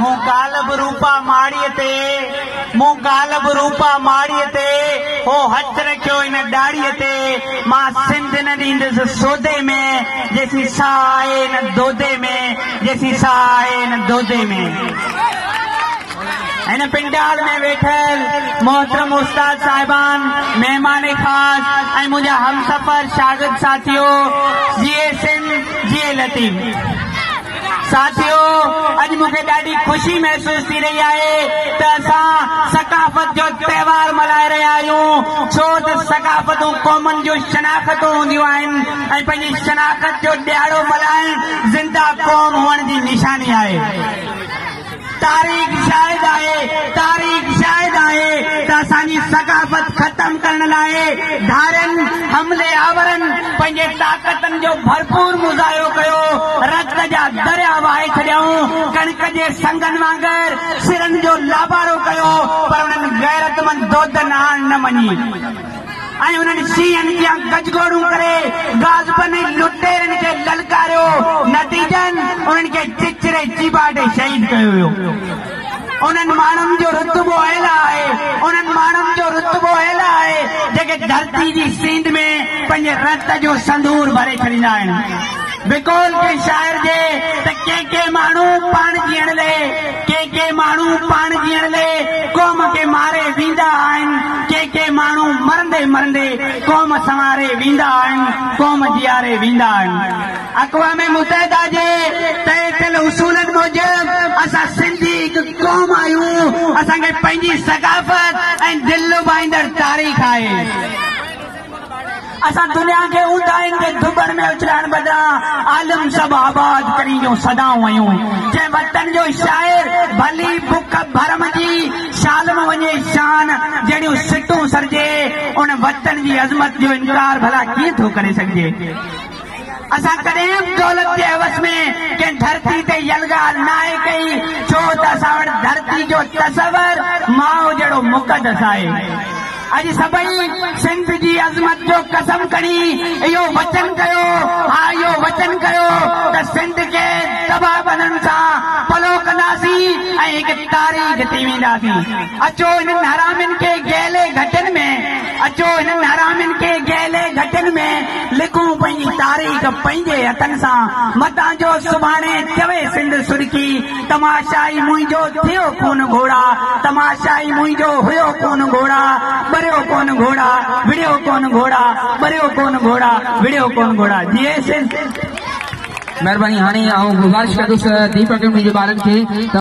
مون ڪالهه به روپا ماڙيء تي، مون ڪالهه به روپا ماڙيء تي، هو هٿ رکيو هن ڏاڙهيء تي، مان سنڌ نه ڏيندس سودي ۾، جيسين ساهه آهي هن دودي ۾، جيسين ساهه آهي هن دودي ۾. هن پنڊال ۾ ويٺل محترم استاد صاحبان، مهمان خاص ۽ منهنجا همسفر شاگرد ساٿيو، جيئي سنڌ، جيئي لطيف. ساٿيو! اڄ مون کي ڏاڍي خوشي محسوس ٿي رهي آهي ته اسان ثقافت جو تهوار ملهائي رهيا آهيون، ڇو ته ثقافتون قومن جون شناختون هونديون آهن ۽ پنهنجي شناخت جو ڏهاڙو ملهائڻ زنده قوم هئڻ جي نشاني آهي. تاريخ شاهد آهي، تاريخ شاهد آهي ته اسان جي ثقافت ختم ڪرڻ لاء ڌارين حملي آورن پنهنجي طاقتن جو ڀرپور مظاهرو ڪيو، رت جا دريا وهائي ڇڏيائون، ڪڻڪ جي سنگن وانگر سرن جو لابارو ڪيو پر انهن غيرتمند دودن آڻ نه مڃي. ۽ انهن شينهن جيان گجگوڙون ڪري غاصبن ۽ لٽيرن کي للڪاريو، نتيجن انهن کي چچري چيڀاٽي شهيد ڪيو ويو. انهن ماڻهن جو رتبو اعليٰ آهي، انهن ماڻهن جو رتبو اعليٰ آهي، جيڪي ڌرتي جي سينڌ ۾ پنهنجي رت جو سندور ڀري ڇڏيندا آهن. بقول ڪنهن شاعر جي ته ڪي ڪي ماڻهو پاڻ جيئڻ لئي، ڪي ڪي ماڻهو پاڻ جيئڻ لئي قوم کي ماري ويندا آهن، ڪي ڪي ماڻهو مرندي مرندي قوم سنواري ويندا آهن، قوم جياري ويندا آهن. اقوام متحده جي طئي ٿيل اصولن موجب اسان سنڌي هڪ قوم آهيون، اسان کي پنهنجي ثقافت ۽ دل لڀائيندڙ تاريخ آهي. اسان دنيا کي اونداهين جي ڌٻڻ ۾ اڇلائڻ بدران عالم سڀ آباد ڪرين جون صدائون هيون. جنهن وطن جو شاعر ڀلي بک ڀرم جي شال م وڃي شان جهڙيون سٽون سرجي، ان وطن جي عظمت جو انڪار ڀلا ڪيئن ٿو ڪري سگهجي؟ اسان ڪڏهن به دولت جي حوس ۾ ڪنهن ڌرتي تي يلغار ناهي ڪئي، ڇو ته اسان وٽ ڌرتي جو تصور ماء جهڙو مقدس آهي. اڄ سڀئي سنڌ جي عظمت جو قسم کڻي اهو وچن ڪيو، ها اهو وچن ڪيو ته سنڌ کي تباهه ڪندڙن سان پلو ڪنداسين ۽ هڪ تاريخ ٿي وينداسين. اچو هنن حرامين کي گهلي گهٽين ۾، اچو هنن حرامين کي گهلي گهٽين ۾ لکون پنهنجي تاريخ پنهنجي هٿن سان، متان جو سڀاڻي چوي سنڌ سڏڪي، تماشائي منهنجو ٿيو ڪونه گهوڙا، تماشائي منهنجو هيو ڪونه گهوڙا، ٻريو ڪونه گهوڙا، وڙهيو ڪونه گهوڙا، ٻريو ڪونه گهوڙا، وڙهيو ڪونه گهوڙا. جيئي سنڌ. مهرباني هاڻي آئون گذارش ڪندس ديپ اڪيڊمي جي ٻارن کي ته.